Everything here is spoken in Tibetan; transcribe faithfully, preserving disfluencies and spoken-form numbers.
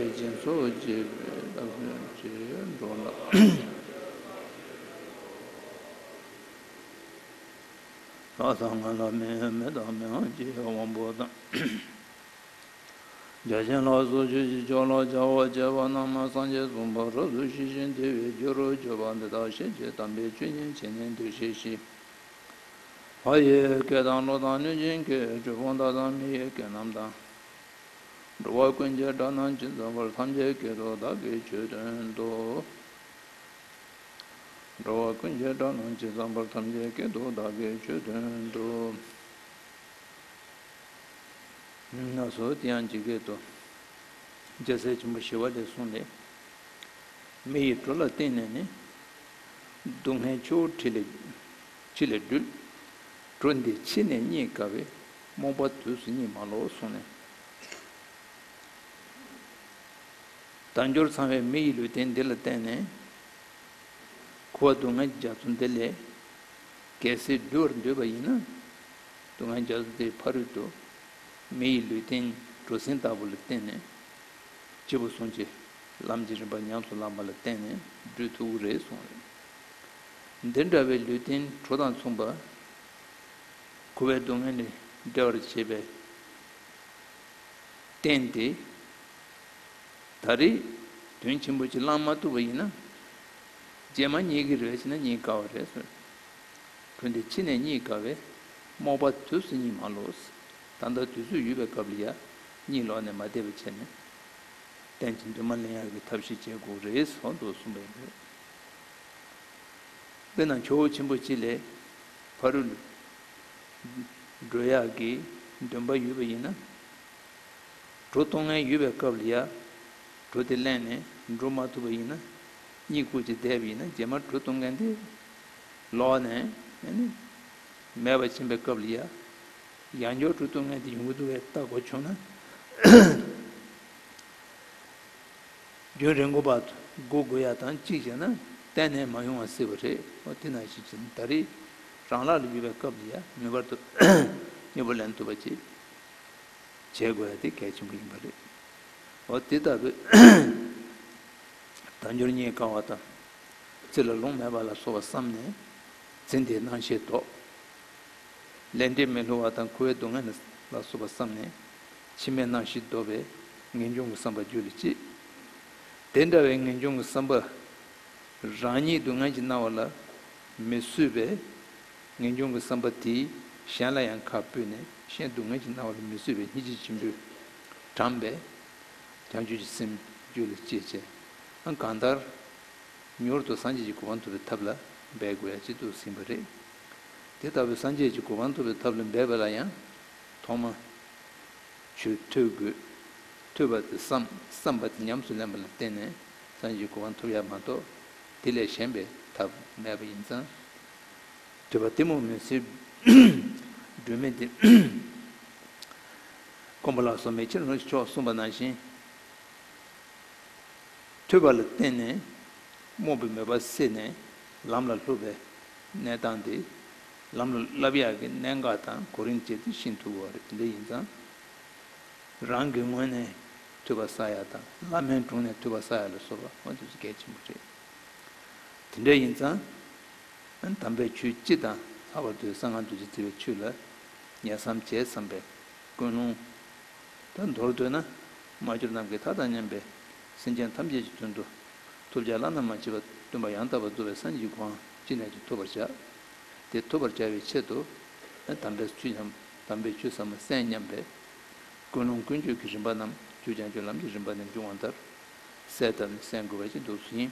སྦྱིན་སོགས་བགྱིས་པའི་བདག་ཅེས་འགྲོ་ལ། ལྷ་དང་ལྷ་མིན་མི་དང་མི་འམ་ཅིག་དབང་པོ་དང་། བརྒྱ་བྱིན་ལ་སོགས་ཆོས་ཀྱི་ཕྱོགས་ལ་སྦྱར་བར་བྱེད་པ་རྣམས་སངས་རྒྱས་གསུངས་པ་རབ་ཏུ་ཞི་ཞིང་དུལ་བའི་རྒྱུ་རུ་གྱུར་པ་འདི་དག་ཤེས་བྱས། དམ་པའི་ཆོས་ཉིད་ཆེས་ནས་འདུ་ཤེས་བཞི། ལྷ་ཡི་སྐད་དང་ཀླུ་དང་གནོད་སྦྱིན་སྐད། གྲུལ་བུམ་དག་དང་མི་ཡི་སྐད་རྣམས་དང་། འགྲོ་བ་ཀུན་གྱི་སྒྲ་རྣམས་ཇི་ཙམ་པར། ཐམས་ཅད་སྐད་དུ་བདག་གིས་ཆོས་བསྟན་ཏོ། འགྲོ་བ་ཀུན་གྱི་སྒྲ་རྣམས་ཇི་ཙམ་པར། ཐམས་ཅད་སྐད་དུ་བདག་གིས་ཆོས་བསྟན་ཏོ། ན་སོ་དེ་ཡང་ཇི་སྐད་དུ། རྒྱལ་སྲས་ཆེན་པོ་ཞི་བ་ལྷས་གསུངས་ཏེ། མི་ཡི་གྲོགས་ལ་བརྟེན་ནས་ནི། སྡུག་བསྔལ་ཆུ་བོ་ཁྲི་ལས་ཁྲི་ལས་སྒྲོལ། གྲོགས་འདི་ཕྱི་ནས་རྙེད་དཀའ་བས། རྨོངས་པ་དུས་སུ་རྙེད་མ་ལོག་གསུངས་ནས། དལ་འབྱོར་ཚང་བའི་མི་ཡི་ལུས་རྟེན་འདི་ལ་བརྟེན་ནས། འཁོར་བ་སྡུག་བསྔལ་རྒྱ་མཚོ་འདི་ལས་གལ་སྲིད་སྒྲོལ་བར་འདོད་པ་ཡིན་ན། སྡུག་བསྔལ་རྒྱ་མཚོ་དེའི་ཕ་རོལ་ཏུ་མི་ཡི་ལུས་རྟེན་གྲོ་སྲིན་ལྟ་བུ་ལ་བརྟེན་ནས། སྐྱེས་བུ་གསུམ་གྱི་ལམ་གྱི་རིམ་པ་ཉམས་སུ་བླངས་པ་ལ་བརྟེན་ནས་སྒྲོལ་ཐུབ་ཀྱི་རེད་གསུངས་རེད། འདི་འདྲ་བའི་ལུས་རྟེན་གྲོ་དང་མཚུངས་པ། འཁོར་བའི་སྡུག་བསྔལ་ལས་བསྒྲལ་བར་བྱེད་པའི་རྟེན་དེ། ད་རེས་དོན་ཆེན་པོ་ཅིག་བླང་མ་ཐུབ་པ་ཡིན་ན། རྗེས་མ་རྙེད་ཀྱི་རེད་ཟེར་ན་རྙེད་དཀའ་བ་རེད་ཟེར། གྲོགས་འདི་ཕྱི་ནས་རྙེད་དཀའ་བས། རྨོངས་པ་དུས་སུ་རྙེད་མ་ལོག་ཟེར། ད་ལྟ་དུས་ཚོད་ཡོད་པའི་སྐབས་ལ་ཡ་རྙེད་ལོག་ནས་མ་བསྡད་པ་བྱས་ནས། གཏན་གྱི་འདུན་མ་ལེན་ཡག་གི་ཐབས་ཤེས་བྱེད་དགོས་རེད་ཟེར་དུ་གསུངས་པ་ཡིན་པས། དཔེར་ན་ཇོ་བོ་ཆེན་པོ་གཅིག་ལས་ཕ་རོལ་འགྲོ་ཡག་གི་འདུན་པ་ཡོད་པ་ཡིན་ན། གྲོ་གཏོང་མཁན་ཡོད་པའི་སྐབས་ལ་ཡ། གྲོ་དེ་ལེན་ནས་འགྲོ་མ་ཐུབ་པ་ཡིན་ན། གཉིད་ཁུག་ཅིག་བསྡད་པ་ཡིན་ན་རྗེས་མ་གྲོ་གཏོང་མཁན་དེ་ལོག་ནས་ཨ་ནི་མེད་པ་ཕྱིན་པའི་སྐབས་ལ་ཡ། ཡང་བསྐྱར་གྲོ་གཏོང་མཁན་དེ་ཡོང་གི་འདུག་གས་ལྟ་དགོས་བྱུང་ན། རྒྱུན་རིང་པོ་བར་དུ་སྒུག་དགོས་ཡ་དང་གཅིག་བྱས་ན་གཏན་ནས་མ་ཡོང་བ་སྲིད་པ་རེད། འོ་དེ་ནང་བཞིན་བྱས་ན་ད་རེས་རང་ལག་ལ་ཡོད་པའི་སྐབས་ལ་ཡ་ངེས་པར་དུ་མཉེས་པོ་ལེན་ཐུབ་པ་ཅིག་བྱེད་དགོས་ཡ་དེ་གལ་ཆེན་པོ་ཡིན་པ་རེད། འོ་དེ་ལྟ་བུའི་དལ་འབྱོར་རྙེད་དཀའ་བ་དང་། རྩི་ལ་ལོང་མེད་པ་ལ་སོགས་པ་བསམ་ནས་ཚེ་འདིའི་སྣང་ཤས་ལྡོག། ལས་འབྲས་མི་བསླུ་བ་དང་འཁོར་བའི་སྡུག་བསྔལ་ལ་སོགས་པ་བསམ་ནས་ཕྱི་མའི་སྣང་ཤས་ལྡོག་པའི་ངེས་འབྱུང་གི་བསམ་པ་རྒྱུད་ལ་སྐྱེས། དེ་འདྲ་བའི་ངེས་འབྱུང་གི་བསམ་པ། རང་ཉིད་སྡུག་བསྔལ་གྱི་སྣང་བ་ལ་མི་བཟོད་པའི་ངེས་འབྱུང་གི་བསམ་པ་དེས་གཞན་ལ་ཡང་ཁ་སྤུད་ནས་གཞན་སྡུག་བསྔལ་གྱི་སྣང་བ་ལ་མི་བཟོད་པའི་སྙིང་རྗེ་ཆེན་པོས་དྲངས་པའི་བྱང་ཆུབ་ཀྱི་སེམས་རྒྱུད་ལ་སྐྱེས་བྱས། ཨ་གང་ལྟར། མྱུར་དུ་སངས་རྒྱས་ཀྱི་གོ་འཕང་ཐོབ་པའི་ཐབས་ལ་འབད་དགོས་ཡ་གཅིག་ཏུ་ཟིན་པ་རེད། དེ་ལྟ་བུའི་སངས་རྒྱས་ཀྱི་གོ་འཕང་ཐོབ་པའི་ཐབས་ལ་འབད་པ་ལ་ཡང་ཐོག་མ་ཆོས་ཐོས་དགོས། ཐོས་པ་དེ་བསམ། བསམ་པ་དེ་ཉམས་སུ་ལེན་པ་ལ་བརྟེན་ནས་སངས་རྒྱས་ཀྱི་གོ་འཕང་ཐོབ་ཡ་མ་གཏོགས་དེ་ལས་གཞན་པའི་ཐབས་མེད་པ་ཡིན་ཙང་། ཐོས་པ་གཏི་མུག་མུན་སེལ་སྒྲོན་མེ་སྟེ། སྐོམ་པ་ལ་སོགས་མེད་ཕྱིར་ནུ་ཞིག་མཆོག་གསུངས་པ་ནང་བཞིན། ཐོས་པ་ལ་བརྟེན་ནས་རྨོངས་པའི་མོས་པ་སད་ནས་ལམ་ལ་བསླབ་པའི་གནས་སྟངས་དེ། ལམ་ལ་བསླབ་ཡག་གི་གནད་འགག་དང་གོ་རིམ་བཅས་དེ་ཤེས་ཐུབ་པ་རེད། དེ་འདྲ་ཡིན་ཙང་། རང་གི་ངོས་ནས་ཐོས་པ་བསགས་ཡག་དང་བླ་མའི་དྲུང་ནས་ཐོས་པ་བསགས་ཡག་ལ་སོགས་པ་འོ་དེ་ཚོ་གལ་ཆེན་པོ་རེད། དེ་འདྲ་ཡིན་ཙང་། དམ་པའི་ཆོས་སྤྱི་དང་ལྷག་པར་དུ་གསང་སྔགས་རྡོ་རྗེ་ཐེག་པའི་ཆོས་ལ་ཉན་བསམ་བྱས་བསམ་པའི་ཀུན་སློང་། ད་མདོར་བསྡུས་ན་མ་གྱུར་ནམ་མཁའི་མཐའ་དང་མཉམ་པའི་སེམས་ཅན་ཐམས་ཅད་ཀྱི་དོན་དུ་ཐོབ་བྱ་བླ་ན་མ་མཆིས་པ་སྟོན་པ་ཡང་དག་པར་རྫོགས་པའི་སངས་རྒྱས་ཀྱི་གོ་འཕང་ཅི་ནས་ཀྱང་ཐོབ་པར་བྱ། དེ་ཐོབ་པར་བྱ་བའི་ཆེད་དུ་དམ་པའི་ཆོས་ཉམས། དམ་པའི་ཆོས་ཟབ་མོ་གསན་སྙམ་པའི་ཀུན་སློང་ཀུན་སྤྱོད་ཀྱི་རིམ་པ་རྣམས་རྒྱུ་བྱང་ཆུབ་ལམ་གྱི་རིམ་པ་ནས་འབྱུང་བ་ལྟར་གསལ་བཏབ་ནས་གསན་དགོས་པ་ཞིག་འདུག་ཟིན།